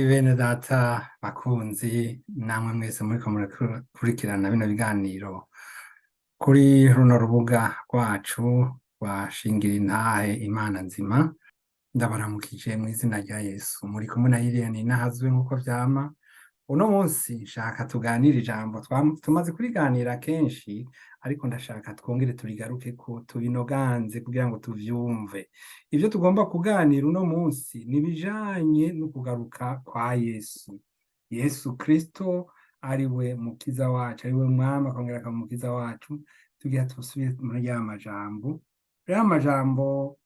Bene data bakunzi, namwe mwese muriko murakurikirana bino biganiro kuri runo rubuga rwacu rwa Shingira Intahe Imana Nzima, ndabaramukije mw'izina rya Yesu. Muri kumwe na Irene Ninahazwe nk'uko vyama. Uno munsi nshaka tuganire ijambo tumaze kuriganira kenshi, ariko ndashaka twongere turigarukeko, tubinoganze kugira ngo tuvyumve. Ivyo tugomba kuganira uno munsi ni ibijanye no kugaruka kwa Yesu. Yesu Kristo ari we mukiza wacu, ari we mwami akongera akaba umukiza wacu. Tugira tusubire muri ya majambo, ya majambo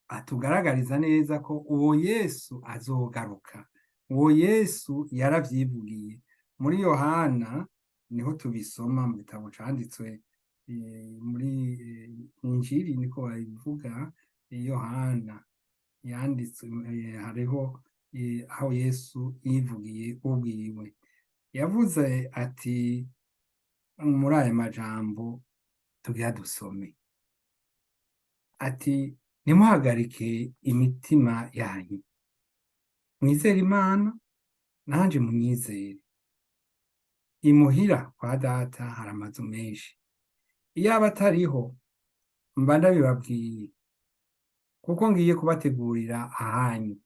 atugaragariza neza ko uwo Yesu azogaruka. Uwo Yesu yaravyivugiye. Muri Yohana niho tubisoma, mu gitabo canditswe muri Injiri niko babivuga, Yohana yanditswe, hariho aho Yesu yivugiye ubwiwe. Yavuze ati muri aya majambo tugira dusome, ati: "Ntimuhagarike imitima yanyu, mwizere Imana, nanje munyizere. Imuhira kwa Data hari amazu menshi. Iyaba atariho mba ndabibabwiye, kuko ngiye kubategurira ahanyu.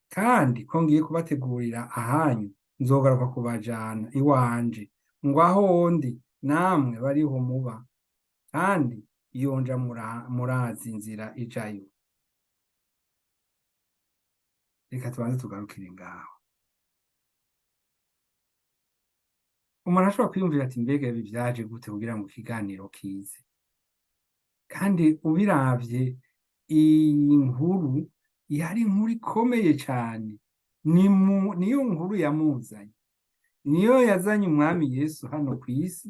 Kandi ko ngiye kubategurira ahanyu, nzogaruka kubajana iwanje, ngo aho ndi namwe bariho muba. Kandi iyo nja murazi inzira ijayo." Reka tubanze tugarukire ngaho. Umuntu ashobora kwiyumvira ati: "Mbega ibi vyaje gute kugira ngo ikiganiro kize?" Kandi ubiravye, iyi nkuru yari inkuru ikomeye cane. Niyo nkuru yamuzanye, niyo yazanye umwami Yesu hano kw'isi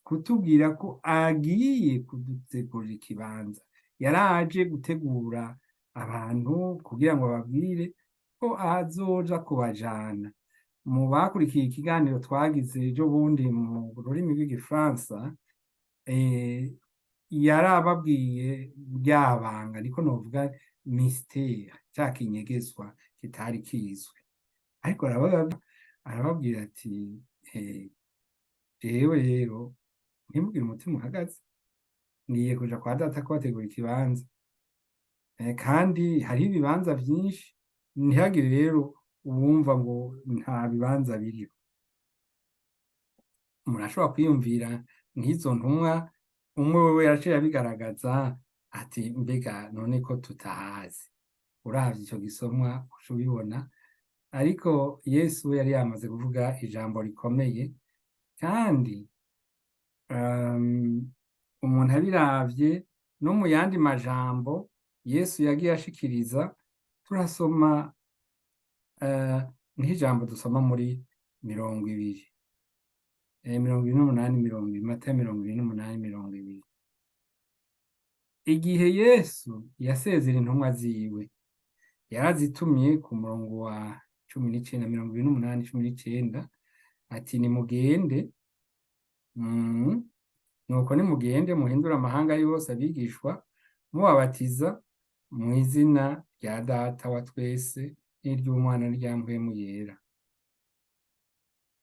kutubwira ko agiye kudutegurira ikibanza. Yaraje gutegura abantu kugira ngo ababwire ko azoja kubajana. Mu bakurikiye ikiganiro twagize ejo bundi mu rurimi rw'igifaransa, yarababwiye rya banga, niko novuga, mystère, ca kinyegezwa kitari kizwi. Ariko arababwira ati: "Jewe rero ntimugire umutima uhagaze, ngiye kuja kwa Data kubategura ikibanza. Kandi hariho ibibanza vyinshi, ntihagire rero uwumva ngo nta bibanza biriho." Umuntu ashobora kwiyumvira nk'izo ntumwa, umwe wewe yaciye abigaragaza ati: "Mbega none ko tutahazi?" Uravye ico gisomwa uca ubibona. Ariko Yesu we yari yamaze kuvuga ijambo rikomeye. Kandi umuntu abiravye no mu yandi majambo Yesu yagiye ashikiriza, turasoma nk'ijambo dusoma muri 20, 28, 20, Matayo 28, 20. Igihe Yesu yasezera intumwa ziwe, yarazitumye ku murongo wa 19, 28, 19, ati: "Nimugende, nuko nimugende muhindure amahanga yose abigishwa, mubabatiza mu izina rya Data wa twese n'iry'Umwana n'irya Mpwemu Yera.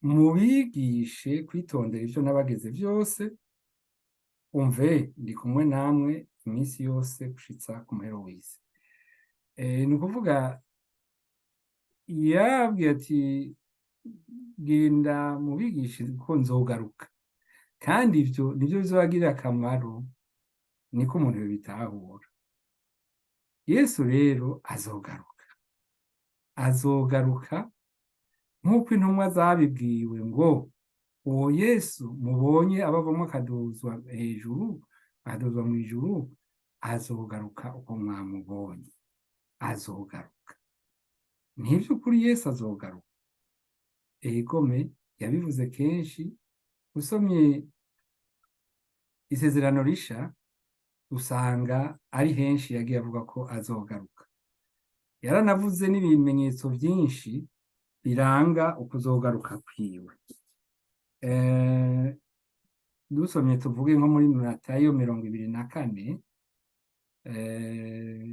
Mubigishe kwitondera ivyo nabageze vyose. Umve, ndi kumwe namwe iminsi yose gushitsa ku muhero w'isi." Ni ukuvuga yarababwiye ati: "Genda mubigishe ko nzogaruka, kandi ivyo nivyo bizobagirira akamaro." Niko umuntu yobitahura. Yesu rero azogaruka, azogaruka nk'uko intumwa zabibwiwe ngo: "Uwo Yesu mubonye abavamo akaduzwa hejuru, akaduzwa mw'ijuru, azogaruka uko mwamubonye." Azogaruka ntivy'ukuri, Yesu azogaruka. Egome, yabivuze kenshi. Usomye Isezerano Risha usanga ari henshi yagiye avuga ko azogaruka. Yaranavuze n'ibimenyetso vyinshi biranga ukuzogaruka kwiwe. Dusomye, tuvuge nko muri Matayo 24,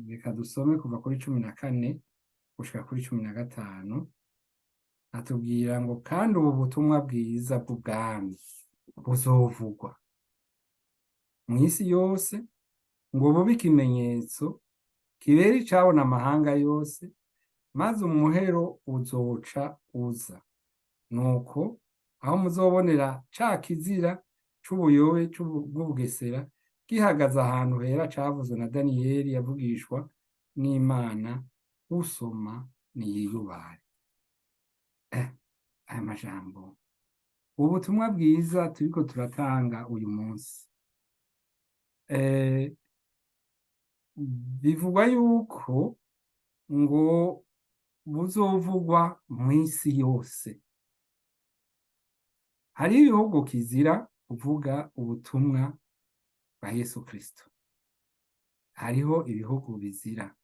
reka dusome kuva kuri 14. gushika kuri 15, atubwira ngo: "Kandi ubu butumwa bwiza bw'ubwami buzovugwa mw'isi yose, ngo bube ikimenyetso kibera icabona amahanga yose, maze umuhero uzoca uza. Nuko aho muzobonera ca kizira c'ubuyobe bw'ubugesera gihagaze ahantu hera cavuzwe na Daniyeli yavugishwa n'Imana, usoma niyiyubare." Aya majambo, ubutumwa bwiza turiko turatanga uyu munsi, bivugwa yuko ngo buzovugwa mw'isi yose. Hariho ibihugu kizira kuvuga ubutumwa bwa Yesu Kristo, hariho ibihugu bizira.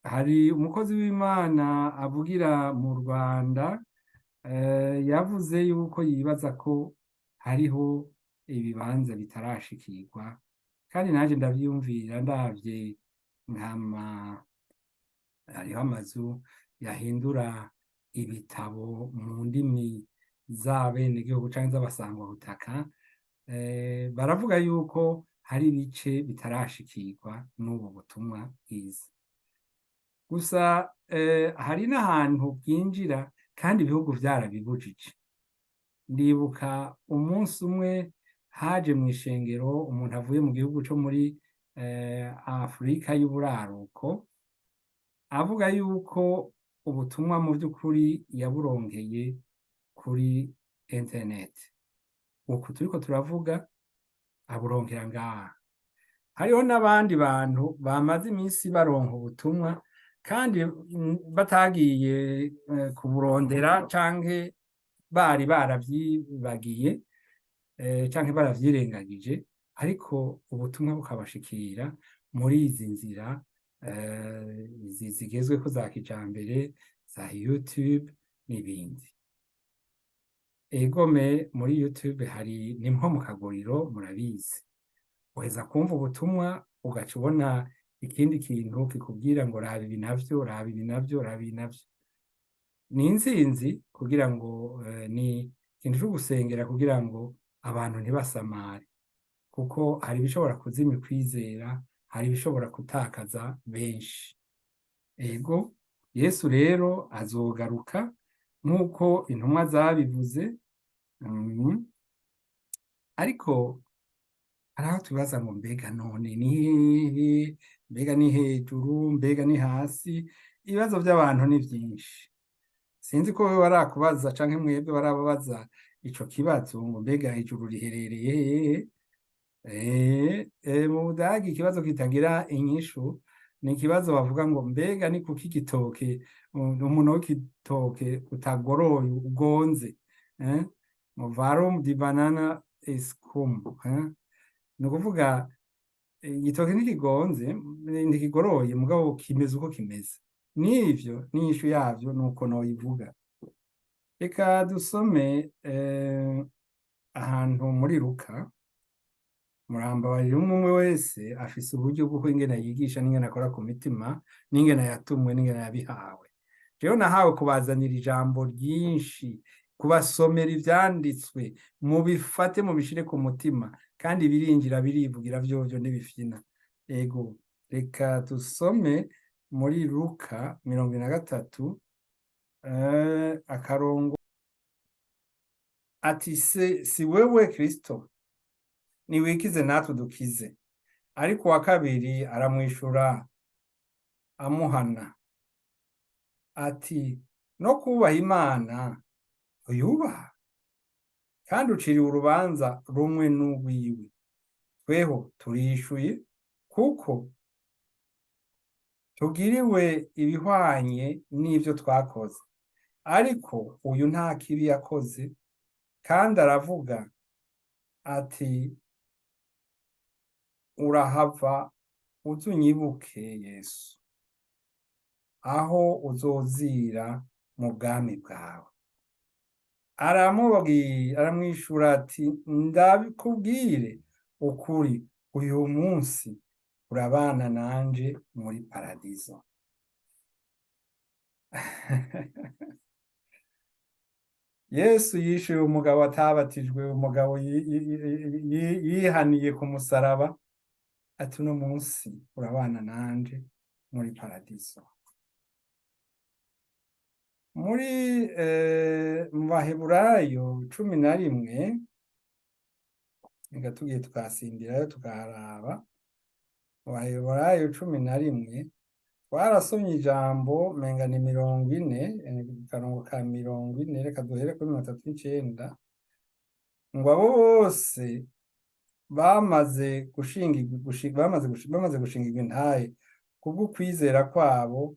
Hari umukozi w'Imana avugira mu Rwanda, yavuze yuko yibaza ko hariho ibibanza bitarashikirwa, kandi nanje ndavyiyumvira ndavye nkama hariho amazu yahindura ibitabo mu ndimi z'abenegihugu canke z'abasangwabutaka. Baravuga yuko hari ibice bitarashikirwa n'ubu butumwa bwiza. Gusa hari n'ahantu bwinjira kandi ibihugu vyarabibujije. Ndibuka umunsi umwe haje mw'ishengero umuntu avuye mu gihugu co muri Afurika y'uburaruko, avuga yuko ubutumwa mu vy'ukuri yaburonkeye kuri internet. Uku turiko turavuga aburonkera ngaha. Hariho n'abandi bantu bamaze iminsi baronka ubutumwa kandi batagiye kuburondera, canke bari baravyibagiye, canke baravyirengagije, ariko ubutumwa bukabashikira muri izi nzira izi zigezweko za kijambere, za YouTube n'ibindi. Egome, muri YouTube hari ni nko mu kaguriro, murabizi, uheza kumva ubutumwa ugaca ubona ikindi kintu kikubwira ngo raba ibi navyo, raba ibi navyo, raba ibi navyo. Ni intsinzi kugira ngo ni ikintu co gusengera kugira ngo abantu ntibasamare, kuko hari ibishobora kuzimya ukwizera, hari ibishobora gutakaza benshi. Ego, Yesu rero azogaruka nk'uko intumwa zabivuze. Ariko hari aho tubibaza ngo: mbega none ni hehe? Mbega ni hejuru? Mbega ni hasi? Ibibazo by'abantu ni byinshi. Sinzi ko wewe barakubaza canke mwebwe barababaza ico kibazo ngo: mbega ijuru riherereye hehe? Mu Budagi ikibazo kitagira inyishu ni ikibazo bavuga ngo: mbega ni kuki igitoke, umuntu w'igitoke utagoroye, ugonze? Ngo: "Warum die Banane ist krumm?" Ni ukuvuga igitoke ntikigonze, ntikigoroye, mugabo kimeze uko kimeze. N'ivyo n'inyishu yavyo nuko noyivuga. Reka dusome ahantu muri Luka. Murambabarira, umwe umwe wese afise uburyo bw'uko ingene yigisha n'ingene akora ku mitima n'ingene yatumwe n'ingene yabihawe. Jewe nahawe kubazanira ijambo ryinshi, kubasomera ivyanditswe, mubifate mubishire ku mutima, kandi birinjira, birivugira vyovyo, ntibifyina. Ego, reka dusome muri Luka 23, akarongo. Ati: "Se si wewe Kristo? Niwikize natwe dukize." Ariko uwa kabiri aramwishura amuhana ati: "No kubaha Imana uyubaha, kandi uciriwe urubanza rumwe n'urwiwe. Tweho turishuye, kuko tugiriwe ibihwanye n'ivyo twakoze, ariko uyu nta kibi yakoze." Kandi aravuga ati: "Urahava uze unyibuke, Yesu, aho uzozira mu bwami bwawe." Aramubwira, aramwishura ati: "Ndabikubwire ukuri, uyu munsi urabana nanje muri paradizo." Yesu yishuye umugabo atabatijwe, umugabo yihaniye ku musaraba, ati uno munsi urabana nanje muri paradiso. Muri mu Baheburayo 11, reka tugiye tukasimbirayo tukaharaba. Mu Baheburayo 11 twarasomye ijambo, menga ni 40, akarongo ka 40, reka duhere kuri 39, ngo abo bose bamaze gushingirwa, bamaze gushingirwa intahe kubw'ukwizera kwabo,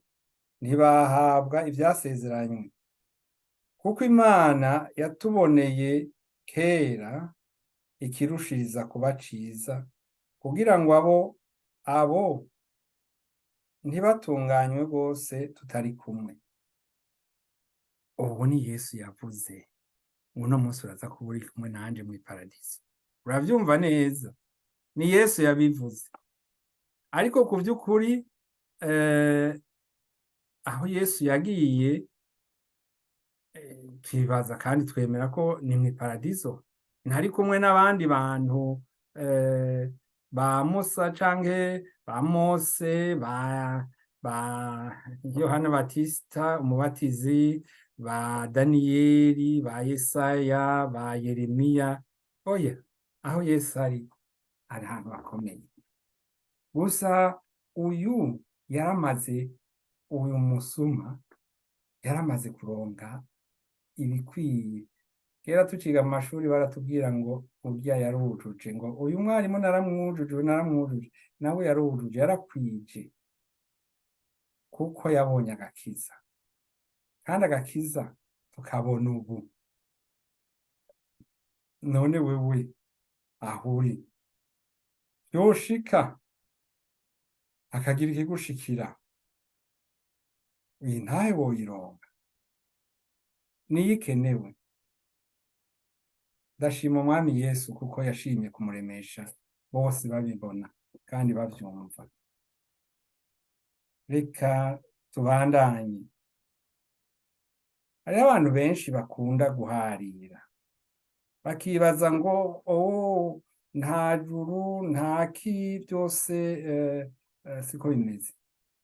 ntibahabwa ivyasezeranywe, kuko Imana yatuboneye kera ikirushiriza kuba ciza, kugira ngo abo ntibatunganywe rwose tutari kumwe. Ubu ni Yesu yavuze, uno munsi uraza kuba uri kumwe nanje mw'iparadiso. Uravyumva neza, ni Yesu yabivuze. Ariko ku vy'ukuri, aho Yesu yagiye, twibaza kandi twemera ko ni mw'iparadiso, ntari kumwe n'abandi bantu, ba Musa canke ba Mose, ba Yohana Batista umubatizi, ba Daniyeli, ba Yesaya, ba Yeremiya. Oya, aho Yesu ari ahantu hakomeye. Gusa uyu yaramaze, uyu musuma yaramaze kuronka ibikwiye. Kera tuciga mu mashuri baratubwira ngo urya yarujuje, ngo uyu mwarimu naramwujuje, uyu naramwujuje. Nawe yarujuje, yarakwije, kuko yabonye agakiza. Kandi agakiza tukabona ubu. None wewe aho uri, yoshika akagira ikigushikira, iyi ntahe woyironka? Niyo ikenewe. Ndashima Umwami Yesu kuko yashimye kumuremesha bose babibona kandi bavyumva. Reka tubandanye. Hariho abantu benshi bakunda guharira, bakibaza ngo oh, nta juru, nta ki, byose siko bimeze.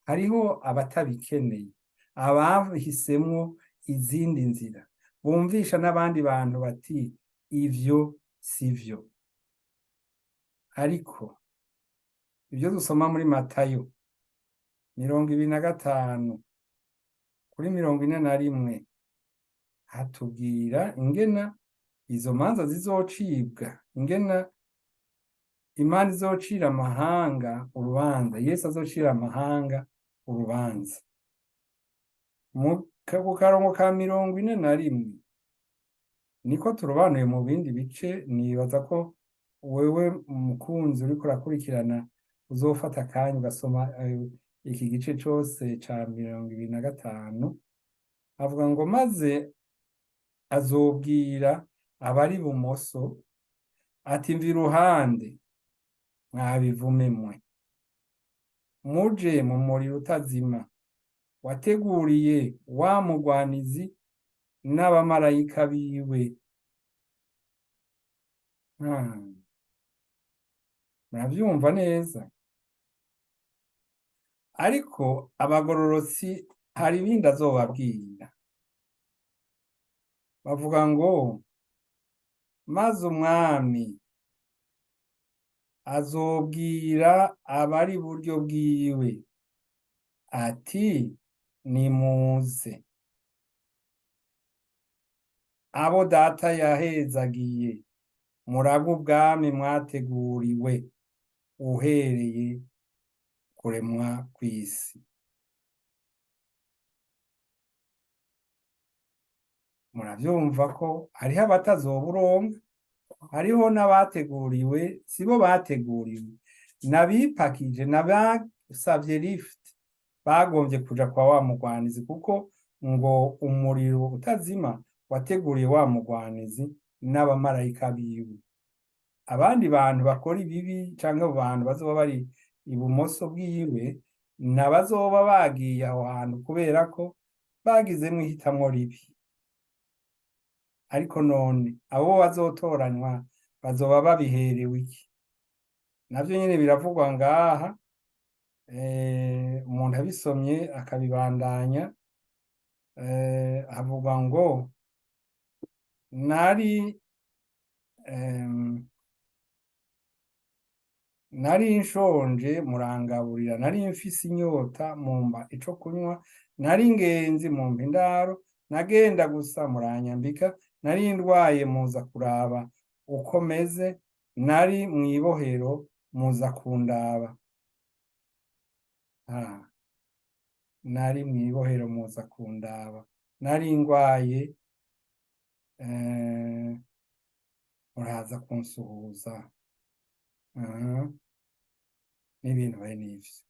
Hariho abatabikeneye, abahisemwo izindi nzira, bumvisha n'abandi bantu bati ivyo sivyo. Ariko ibyo dusoma muri Matayo 25 kuri 41 hatubwira ingena izo manza zizocibwa, ingena Imana izocira amahanga urubanza, Yesu azocira amahanga urubanza. Ku karongo ka 41 niko turobanuye mu bindi bice. Nibaza ko wewe mukunzi uriko urakurikirana uzofata akanya ugasoma iki gice cose ca 25. Avuga ngo maze azobwira abari bumoso ati mva iruhande, mwabivume mwe, muje mu muriro utazima wateguriye wa mugwanizi n'abamarayika biwe. Muravyumva neza. Ariko abagororotsi hari ibindi azobabwira. Bavuga ngo maze umwami azobwira abari buryo bwiwe ati nimuze, abo data yahezagiye, muragwe ubwami mwateguriwe uhereye kuremwa kw'isi. Muravyumva ko hariho abatazoburonka, hariho n'abateguriwe, sibo bateguriwe, n'abipakije, n'abasavye lift, bagombye kuja kwa wa mugwanizi, kuko ngo umuriro utazima wateguriye wa mugwanizi n'abamarayika biwe. Abandi bantu bakora ibibi canke abo bantu bazoba bari ibumoso bwiwe, n'abazoba bagiye aho hantu kubera ko Bagizemwo ihitamwo ribi. Ariko none abo bazotoranywa bazoba babiherewe iki? Navyo nyene biravugwa ngaha, umuntu abisomye akabibandanya, havugwa ngo nari nari nshonje murangaburira, nari mfise inyota mumpa ico kunywa, nari ingenzi mumpa indaro, nagenda gusa muranyambika, nari ndwaye muza kuraba uko meze, nari mw'ibohero muza kundaba. Ah, nari mw'ibohero muza kundaba, nari ngwaye muraza kunsuhuza, n'ibintu bene ivyo.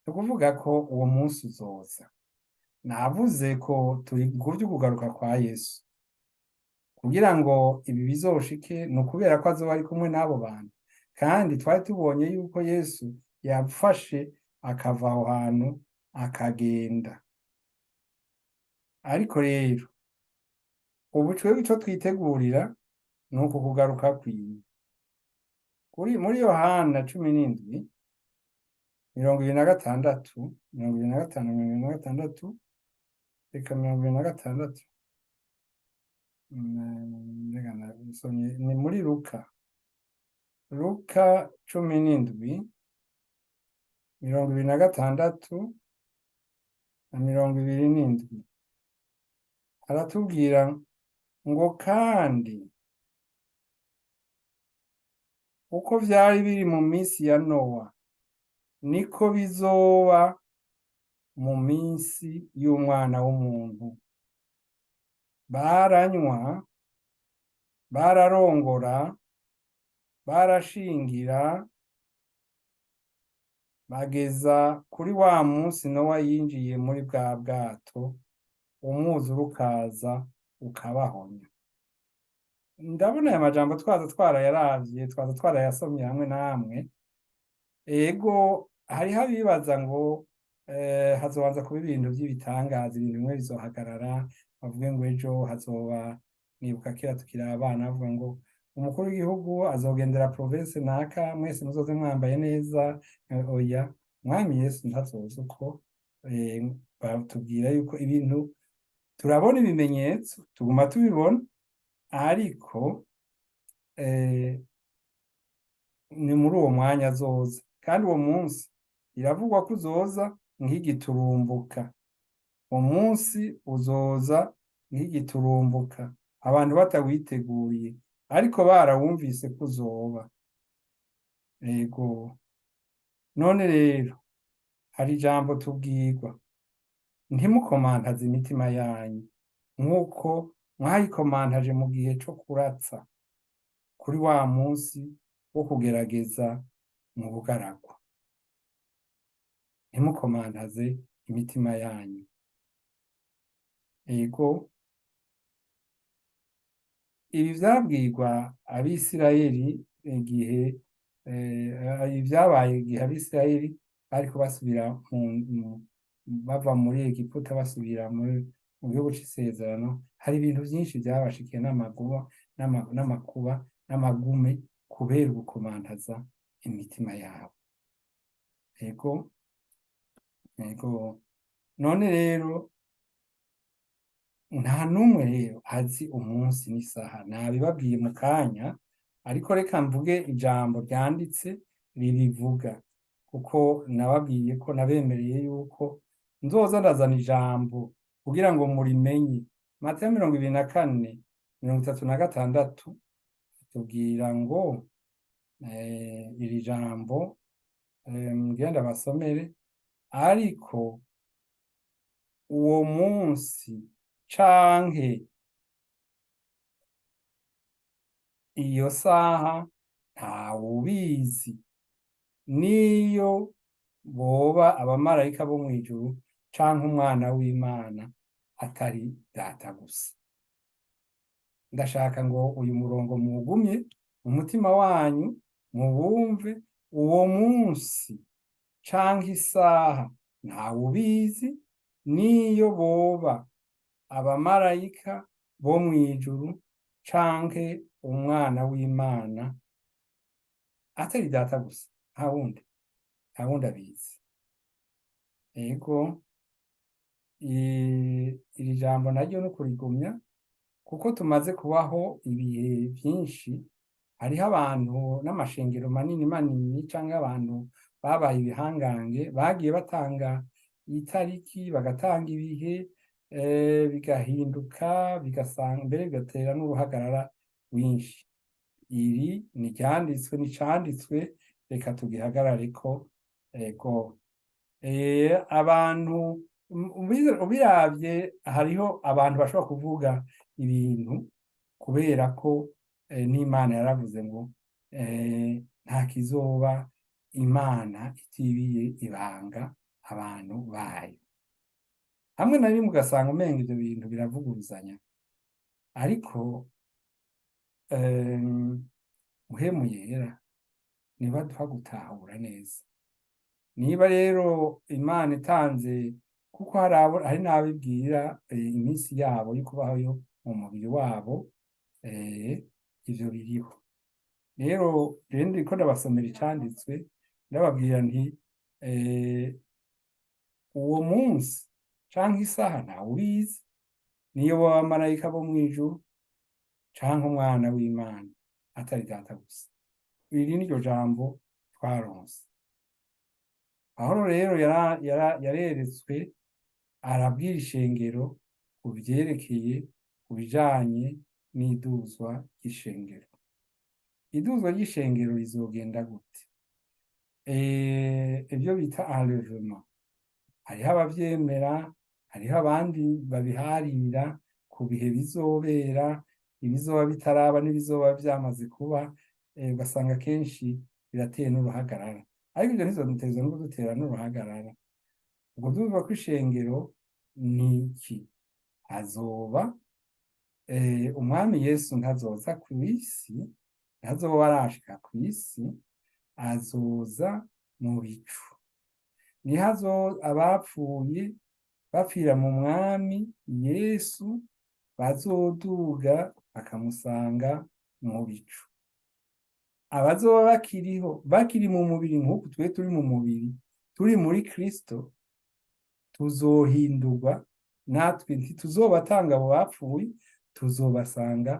Ni ukuvuga ko uwo munsi uzoza. Navuze ko turi ku vy'ukugaruka kwa Yesu. Kugira ngo ibi bizoshike ni ukubera ko azoba ari kumwe n'abo bantu. Kandi twari tubonye yuko Yesu yafashe akava aho hantu akagenda. Ariko rero ubu twebwe ico twitegurira ni uku kugaruka kwiwe. Kuri muri Yohana 17, 26, 25, 26, reka 26. Reka nasomye, ni muri Luka. Luka 17, 26 na 27. Aratubwira ngo kandi uko vyari biri mu minsi ya Nowa, niko bizoba mu minsi y'umwana w'umuntu. Baranywa, bararongora, barashingira, bageza kuri wa munsi Nowa yinjiye muri bwa bwato, umwuzure ukaza ukabahonya. Ndabona aya majambo twaza twarayaravye, twaza twarayasomye hamwe namwe. Ego, hariho abibaza ngo hazobanza kuba ibintu vy'ibitangaza, ibintu bimwe bizohagarara, bavuge ngo ejo hazoba. Nibuka kera tukiri abana bavuga ngo umukuru w'igihugu azogendera province naka, mwese muzoze mwambaye neza. Oya, Umwami Yesu ntazoza uko. Batubwira yuko ibintu turabona ibimenyetso, tuguma tubibona, ariko ni muri uwo mwanya azoza. Kandi uwo munsi biravugwa ko uzoza nk'igiturumbuka. Uwo munsi uzoza nk'igiturumbuka, abantu batawiteguriye, ariko barawumvise ko uzoba. Ego, none rero hari ijambo tubwirwa: ntimukomantaze imitima yanyu nk'uko mwayikomantaje mu gihe co kuratsa, kuri wa munsi wo kugerageza mu bugaragwa. Ntimukomantaze imitima yanyu. Ego, ibi vyabwirwa Abisirayeli igihe ibi vyabaye igihe Abisirayeli bariko basubira bava muri Egiputa basubira mu gihugu c'isezerano. Hari ibintu vyinshi vyabashikiye n'amaguba n'amakuba n'amagume kubera ugukomantaza imitima yabo. Ego, none rero nta n'umwe rero azi umunsi n'isaha, nabibabwiye mu kanya, ariko reka mvuge ijambo ryanditse ribivuga, kuko nababwiye ko nabemereye yuko nzoza ndazana ijambo kugira ngo murimenye. Matayo 24, 36 atubwira ngo iri jambo ngenda basomere: ariko uwo munsi canke iyo saha ntawubizi, niyo boba abamarayika bo mw'ijuru canke umwana w'Imana, atari Data gusa. Ndashaka ngo uyu murongo muwugumye mu mutima wanyu, muwumve. Uwo munsi canke isaha ntawubizi, Niyo boba abamarayika bo mw'ijuru canke umwana w'Imana, atari Data gusa, nta wundi, nta wundi abizi. Ego, iri jambo naryo no kurigumya, kuko tumaze kubaho ibihe vyinshi, hariho abantu n'amashengero manini manini canke abantu babaye ibihangange bagiye batanga itariki, bagatanga ibihe, bigahinduka, bigasanga mbere bigatera n'uruhagarara rwinshi. Iri ni iryanditswe, n'icanditswe, reka tugihagarareko. Ego, abantu ubiravye, hariho abantu bashobora kuvuga ibintu kubera ko n'Imana yaravuze ngo nta kizoba Imana itibiye ibanga abantu bayo. Hamwe na rimwe ugasanga umenga ivyo bintu biravuguruzanya, ariko Mpwemu Yera niwe aduha gutahura neza. Niba rero Imana itanze, kuko hari n'abibwira iminsi yabo yo kubaho yo mu mubiri wabo, ivyo biriho. Rero rero ndiko ndabasomera icanditswe, ndababwira nti uwo munsi canke isaha ntawubizi, niyo boba abamarayika bo mw'ijuru canke umwana w'Imana, atari Data gusa. Iri niryo jambo twaronse. Pawulo rero yareretswe, arabwira ishengero ku vyerekeye, ku bijanye n'iduzwa ry'ishengero. Iduzwa ry'ishengero rizogenda gute? Ivyo bita enlèvement, hariho abavyemera, hariho abandi babiharira ku bihe bizobera, ibizoba bitaraba n'ibizoba vyamaze kuba, ugasanga kenshi birateye n'uruhagarara. Ariko ivyo ntizoduteza no kudutera n'uruhagarara. Ubwo duzwa kw'ishengero ni iki? Hazoba Umwami Yesu ntazoza kw'isi, ntazoba arashika kw'isi, azoza mu bicu. Niho abapfuye bapfira mu Mwami Yesu bazoduga bakamusanga mu bicu. Abazoba bakiriho, bakiri mu mubiri nk'uku twe turi mu mubiri, turi muri Kristo, tuzohindurwa natwe, ntituzobatanga abo bapfuye, tuzobasanga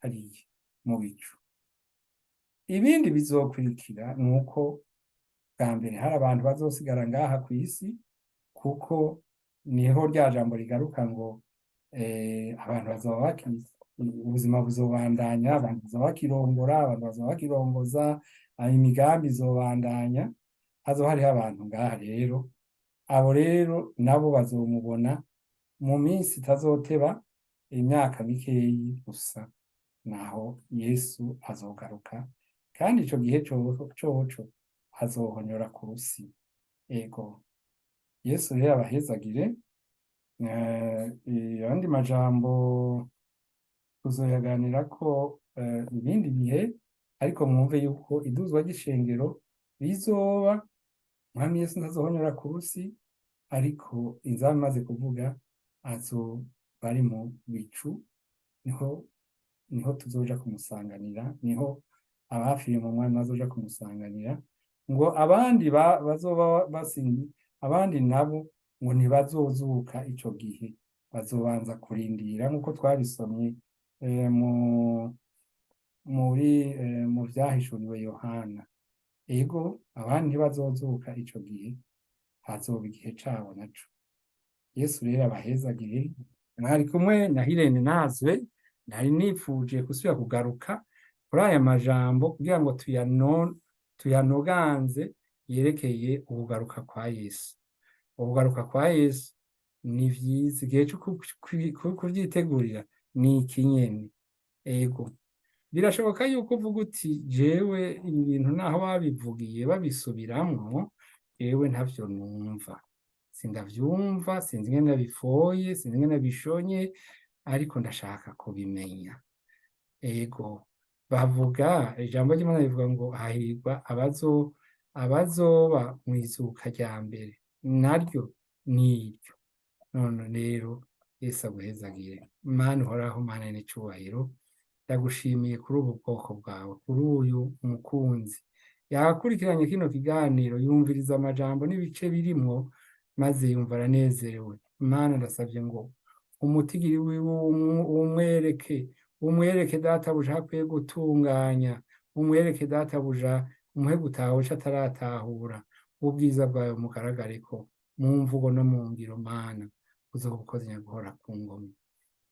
hariya mu bicu. Ibindi bizokurikira ni uko bwa mbere hari abantu bazosigara ngaha kw'isi, kuko niho rya jambo rigaruka ngo abantu bazoba ubuzima buzobandanya, abantu bazoba bakirongora, abantu bazoba bakirongoza, imigambi izobandanya, hazoba hariho abantu ngaha rero. Abo rero nabo bazomubona mu minsi itazoteba, imyaka mikeyi gusa, naho Yesu azogaruka, kandi ico gihe coco azohonyora ku rusi. Ego, Yesu rero abahezagire. Ayandi majambo tuzoyaganirako ibindi bihe, ariko mwumve yuko iduzwa ry'ishengero rizoba, Umwami Yesu ntazohonyora ku rusi, ariko inzamba imaze kuvuga azoba ari mu bicu, niho tuzoja kumusanganira, niho abapfiriye mu Mwami bazoja kumusanganira. Ngo abandi bazoba basinzi, abandi nabo ngo ntibazozuka ico gihe, bazobanza kurindira, nk'uko twabisomye muri mu vyahishuriwe Yohana. Ego, abandi ntibazozuka ico gihe, hazoba igihe cabo naco. Yesu rero abahezagire. Mwari kumwe na Hirene Nazwe. Nari nifuje gusubira kugaruka kuri aya majambo kugira ngo tuyanoganze yerekeye ukugaruka kwa Yesu. Ukugaruka kwa Yesu ni vyiza, igihe co kuvyitegurira ni iki nyene. Ego, birashoboka yuko uvuga uti: "Jewe ibi bintu naho babivugiye babisubiramwo, jewe ntavyo numva, sindavyumva, sinzi ingene bifoye, sinzi ingene bishonye, ariko ndashaka kubimenya." Ego, bavuga ijambo ry'Imana rivuga ngo hahirwa abazoba mw'izuka rya mbere, naryo niryo. None rero Yesu aguhezagire. Mana uhoraho, Mana n'icubahiro, ndagushimiye kuri ubu bwoko bwawe, kuri uyu mukunzi yakurikiranye kino kiganiro, yumviriza amajambo n'ibice birimwo, maze yumva aranezerewe. Mana, ndasabye ngo umutigiri wiwe umwereke, umwereke databuja akwiye gutunganya, umwereke databuja, umuhe gutahura ico ataratahura. Ubwiza bwawe mugaragareko mu mvugo no mu ngiro. Mana, uzoba ukoze nyaguhora ku ngoma.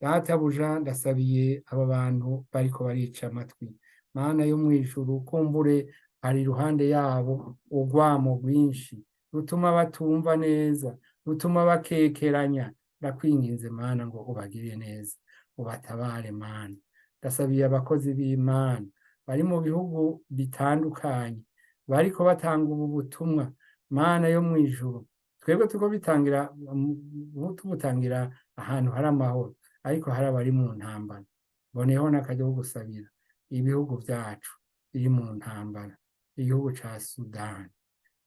Databuja, ndasabiye aba bantu bariko barica amatwi. Mana yo mw'ijuru, kumbure hari iruhande yabo urwamo rwinshi rutuma batumva neza, rutuma bakekeranya. Ndakwinginze Mana ngo ubagirire neza, ubatabare. Mana, ndasabiye abakozi b'Imana bari mu bihugu bitandukanye bariko batanga ubu butumwa. Mana yo mw'ijuru, twebwe turiko bitangira, tubutangira ahantu hari amahoro, ariko hari abari mu ntambara. Boneho n'akaryo ko gusabira ibihugu vyacu biri mu ntambara, igihugu ca Sudani.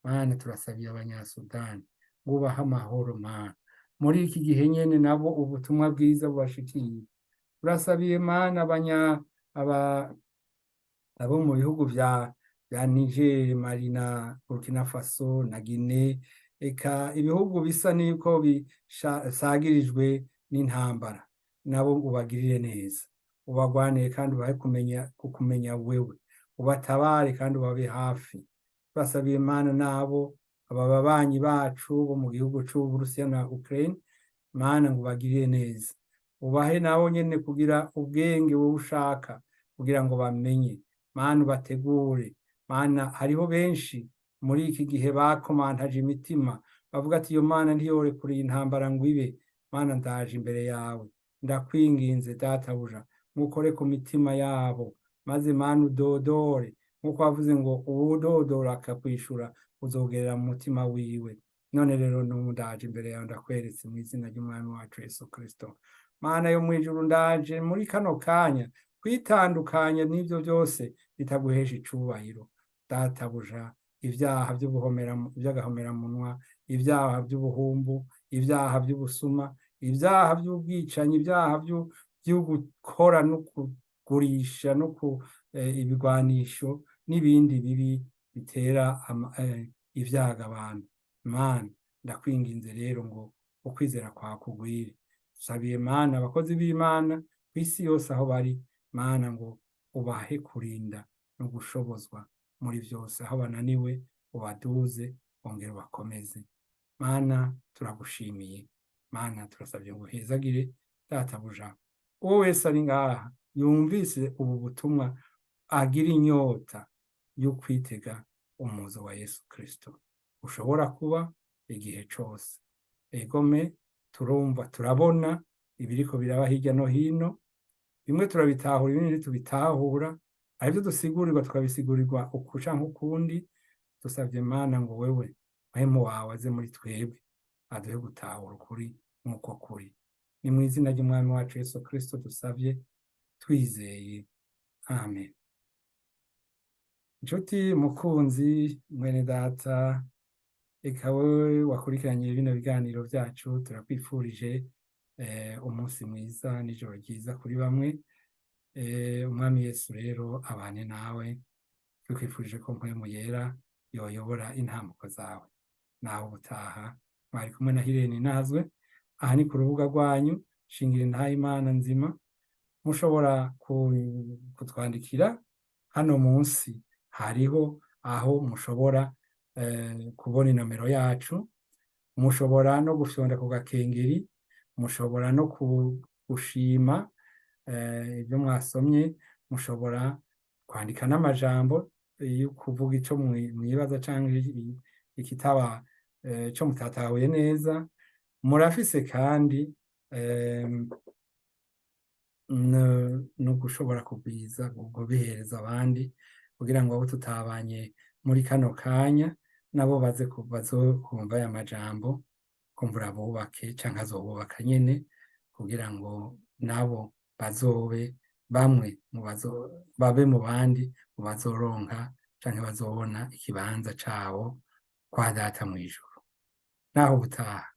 Mana, turasabiye Abanyasudani ngo ubahe amahoro. Mana, muri iki gihe nyene nabo ubutumwa bwiza bubashikiye. Turasabiye Mana abanya aba abo mu bihugu vya Niger, Mali na Burkina Faso na Guinea, eka ibihugu bisa n'uko bisagirijwe n'intambara, nabo ubagirire neza, ubagwanire kandi ubahe kumenya kukumenya wewe, ubatabare kandi ubabe hafi. Turasabiye Mana nabo aba babanyi bacu bo mu gihugu c'Uburusiya na Ukraine. Mana, ngo ubagirire neza, ubahe nabo nyene kugira ubwenge wowe ushaka kugira ngo bamenye. Mana, ubategure. Mana, hariho benshi muri iki gihe bakomantaje imitima, bavuga ati: "Iyo Mana ntiyorekuriye intambara ngo ibe." Mana, ndaje imbere yawe, ndakwinginze databuja, mukore ku mitima yabo, maze Mana udodore nk'uko wavuze ngo uwudodora akakwishura uzogerera mu mutima wiwe. None rero n'ubu ndaje imbere yawe, ndakweretse mu izina ry'Umwami wacu Yesu Kristo. Mana yo mw'ijuru, ndaje muri kano kanya kwitandukanya n'ivyo byose bitaguhesha icubahiro databuja: ibyaha by'agahomeраmunwa, ibyaha by'ubuhumbu, ibyaha by'ubusuma, ibyaha by'ubwicanyi, ibyaha byo gukora no kugurisha no ku ibigwanisho n'ibindi bibi bitera ibyago abantu. Mana, ndakwinginze rero ngo ukwizera kwawe kugwire. Dusabiye Mana abakozi b'Imana ku isi yose aho bari. Mana, ngo ubahe kurinda no gushobozwa muri byose, aho bananiwe ubaduze, wongere ubakomeze. Mana, turagushimiye. Mana, turasabye ngo uhezagire databuja uwo wese ari ngaha yumvise ubu butumwa, agira inyota yo kwitega umuzo wa Yesu Kristo ushobora kuba igihe cose. Egome, turumva, turabona ibiriko biraba hirya no hino. Bimwe turabitahura, ibindi ntitubitahura, aribyo dusigurirwa tukabisigurirwa uku canke ukundi. Dusabye Mana ngo wewe Mpwemu wawe aze muri twebwe, aduhe gutahura ukuri nk'uko kuri. Ni mu izina ry'Umwami wacu Yesu Kristo dusabye twizeye, amen. Inshuti mukunzi, mwene data, eka wowe wakurikiranye bino biganiro byacu, turakwifurije umunsi mwiza n'ijoro ryiza kuri bamwe. Umwami Yesu rero abane nawe. Tukwifurije ko Mpwemu Yera yoyobora intambuko zawe. Nawe ubutaha. Mwari kumwe na Hirene Nazwe. Aha ni ku rubuga rwanyu Shingira Intahe Imana Nzima. Mushobora kutwandikira hano munsi, hariho aho mushobora kubona inomero yacu. Mushobora no gufyonda ku gakengeri, mushobora no gushima ibyo mwasomye, mushobora kwandika n'amajambo yo kuvuga ico mwibaza canke ikitaba ico mutatahuye neza. Murafise kandi no gushobora kugwiza kubihereza abandi, kugira ngo abo tutabanye muri kano kanya nabo baze bazokumva aya majambo, kumbura bubake canke azobubaka nyene, kugira ngo nabo bazobe bamwe mu bazo babe mu bandi mu bazoronka canke bazobona ikibanza cabo kwa Data mw'ijuru. Naho ubutaha.